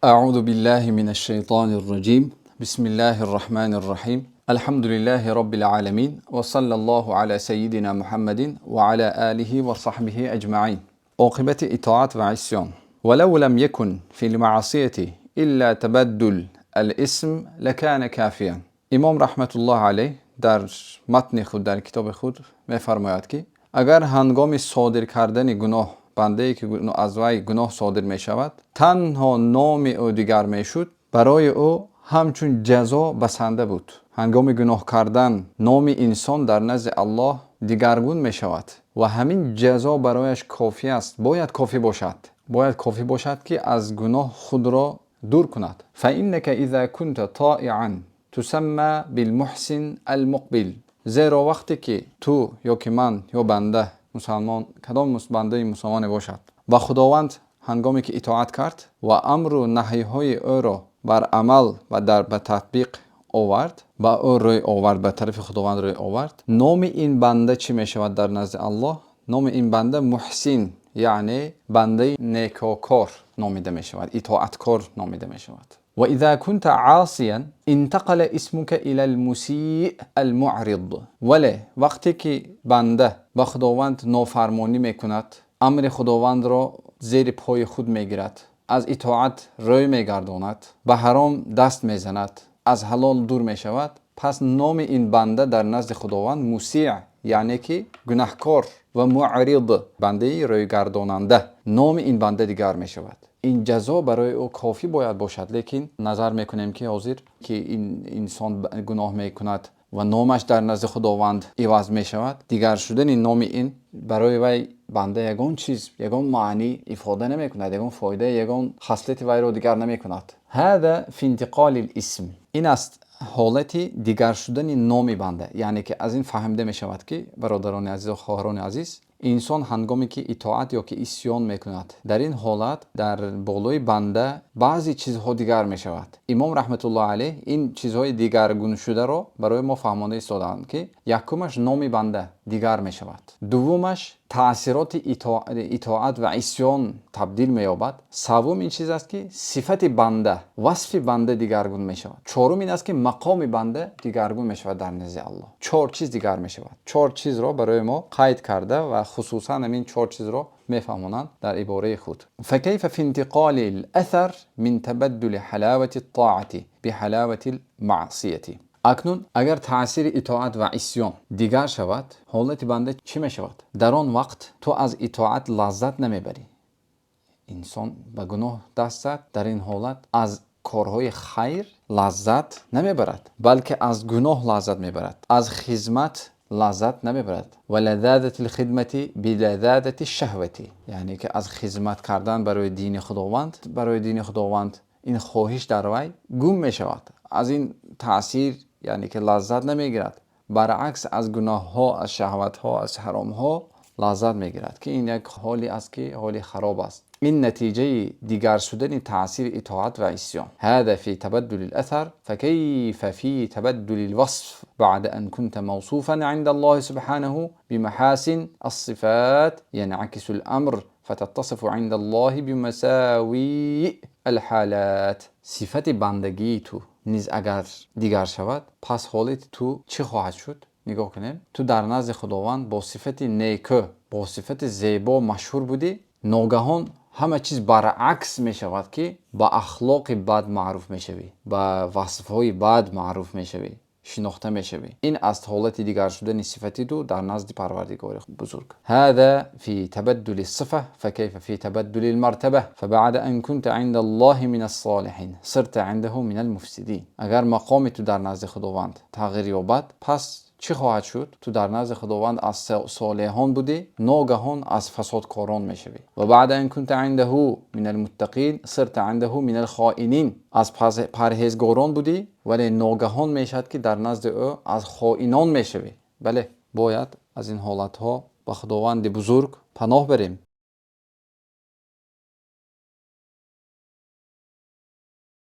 أعوذ بالله من الشيطان الرجيم. بسم الله الرحمن الرحيم. الحمد لله رب العالمين وصلى الله على سيدنا محمد وعلى آله وصحبه أجمعين. عاقبت اطاعت و عصیان. ولو لم يكن في المعصية إلا تبدل الاسم لكان كافيا. Имом раҳматуллоҳ алайҳ дар матни худ, дар китоби худ мефармояд, ки агар ҳангоми содир кардани гуноҳ бандае, ки аз вай гуноҳ содир мешавад, танҳо номи ӯ дигар мешуд, барои ӯ ҳамчун ҷазо басанда буд. Ҳангоми гуноҳ кардан номи инсон дар назди Аллоҳ дигаргун мешавад ва ҳамин ҷазо барояш кофӣ аст, бояд кофӣ бошад, бояд кофӣ бошад, ки аз гуноҳ худро дур кунад. فإنك إذا كنت طائعا تسمى بالمحسن المقبل. Зеро вақте ки ту ё ки ман ё банда мусалмон, кадом бандаи мусалмоне бошад, ба Худованд ҳангоме ки итоат кард ва амру наҳйҳои ӯро бар амал ва дар ба татбиқ овард, ба ӯ рӯй овард, ба тарафи Худованд рӯй овард, номи ин банда чӣ мешавад дар назди Аллоҳ? Номи ин банда муҳсин, яъне бандаи некокор номида мешавад, итоаткор номида мешавад. وإذا كنت عاصيا انتقل اسمك إلى المسيء المعرض. Вале вақте ки банда ба Худованд нофармонӣ мекунад, амри Худовандро зери пои худ мегирад, аз итоат рӯй мегардонад, ба ҳаром даст мезанад, аз ҳалол дур мешавад, пас номи ин банда дар назди Худованд мусиъ, яъне ки гунаҳкор ва муърид, бандаи рӯйгардонанда, номи ин банда дигар мешавад. Ин ҷазо барои ӯ кофӣ бояд бошад, лекин назар мекунем, ки ҳозир ки ин инсон гуноҳ мекунад ва номаш дар назди Худованд иваз мешавад, дигар шудани номи ин барои вай банда ягон чиз, ягон маънӣ ифода намекунад, ягон фоида, ягон хаслати вайро дигар намекунад. هذا في انتقال الاسم. Ин аст ҳолати дигар шудани номи банда. Яъне ки аз ин фаҳмида мешавад, ки бародарони азизу хоҳарони азиз, инсон ҳангоме ки итоат ё ки исьён мекунад, дар ин ҳолат дар болои банда баъзе чизҳо дигар мешавад. Имом раҳматуллоҳ алайҳ ин чизҳои дигаргуншударо барои мо фаҳмонда истодаанд, ки якумаш номи банда дигар мешавад, дуввумаш таъсироти итоат ва исьён табдил меёбад, саввум ин чиз аст, ки сифати банда, васфи банда дигаргун мешавад, чорум ин аст, ки мақоми банда дигаргун мешавад дар назди Аллоҳ. Чор чиз дигар мешавад. Чор чизро барои мо қайд карда ва хусусан ҳамин чор чизро мефаҳмонанд дар ибораи худ. فكيف في انتقال الأثر من تبدل حلاوة الطاعة بحلاوة المعصية. Акнун агар таъсири итоат ва исьён дигар шавад, ҳолати банда чӣ мешавад? Дар он вақт ту аз итоат лаззат намебарӣ. Инсон ба гуноҳ даст зад, дар ин ҳолат аз корҳои хайр лаззат намебарад, балки аз гуноҳ лаззат мебарад, аз хизмат лаззат намебарад. ولذاذة الخدمة بلذاذة الشهوة. Яъне ки аз хизмат кардан барои дини Худованд, барои дини Худованд ин хоҳиш дар вай гум мешавад, аз ин таъсир, яъне ки лаззат намегирад, баръакс аз гуноҳҳо, аз шаҳватҳо, аз ҳаромҳо лаззат мегирад, ки ин як ҳоле аст, ки ҳоли хароб аст. Ин натиҷаи дигар шудани таъсири итоат ва исьён. هذا في تبدل الأثر، فكيف في تبدل الوصف بعد أن كنت موصوفا عند الله سبحانه بمحاسن الصفات؟ ينعكس الأمر فتتصف عند الله بمساوئ الحالات. Сифати бандагии ту низ агар дигар шавад, пас ҳолати ту чӣ хоҳад шуд? Нигоҳ кунем: ту дар назди Худованд бо сифати некӯ, бо сифати зебо машҳур будӣ, ногаҳон ҳама чиз баръакс мешавад, ки ба ахлоқи бад маъруф мешавӣ, ба васфҳои бад маъруф мешавӣ, шинохта мешавӣ. Ин аст ҳолати дигар шудани сифати ту дар назди Парвардигори бузург. هذا في تبدل الصفة، فكيف في تبدل المرتبة؟ فبعد أن كنت عند الله من الصالحين صرت عنده من المفسدين. Агар мақоми ту дар назди Худованд тағйир ёбад, пас чӣ хоҳад шуд? Ту дар назди Худованд аз солеҳон будӣ, ногаҳон аз фасодкорон мешавӣ. وبعد أن كنت عنده من المتقين صرت عنده من الخائنين. Аз парҳезгорон будӣ, вале ногаҳон мешавад, ки дар назди ӯ аз хоинон мешавӣ. Бале, бояд аз ин ҳолатҳо ба Худованди бузург паноҳ барем.